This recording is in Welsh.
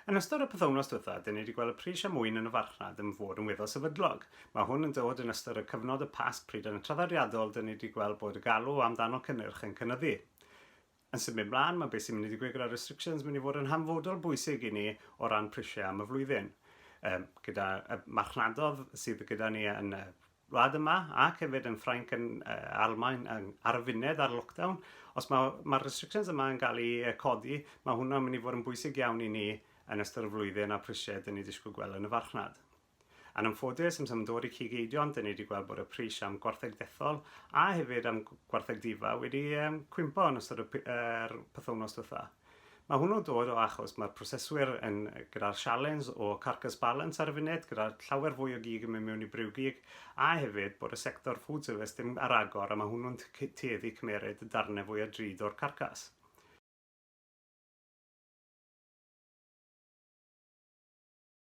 Yn ystod y pythownos dwytha, dyn ni wedi gweld y pris am ŵyn yn y farchnad yn fod yn weddol sefydlog. Mae hwn yn dod yn ystod y cyfnod y Pasg pryd yn y traddodiadol dyn ni wedi gweld bod y galw amdano cynnyrch yn cynyddu. Yn symud mlaen, mae beth sy'n mynd i ddigwydd gyda'r restrictions mynd i fod yn hanfodol bwysig i ni o ran prisiau am y flwyddyn. Um, gyda y marchnadodd sydd gyda ni yn y wlad yma ac hefyd yn Ffrainc yn uh, Almaen yn, ar y funud ar lockdown. Os mae'r ma restrictions yma yn cael eu codi, mae hwnna'n mynd i fod yn bwysig iawn i ni yn ystod y flwyddyn a prisiau dyn ni disgwyl gweld yn y farchnad. Yn anffodus, amser mae'n dod i cig eidion, dyn ni wedi gweld bod y pris am gwartheg dethol a hefyd am gwartheg difa wedi um, cwympo yn ystod y er pythownos diwetha. Mae hwnnw'n dod o achos mae'r proseswyr yn gyda'r sialens o carcass balance ar y funud, gyda llawer fwy o gig yn mynd mewn i briwgig, a hefyd bod y sector food service ddim ar agor a mae hwnnw'n tueddu cymeryd y darnau fwyaf drud o'r carcass.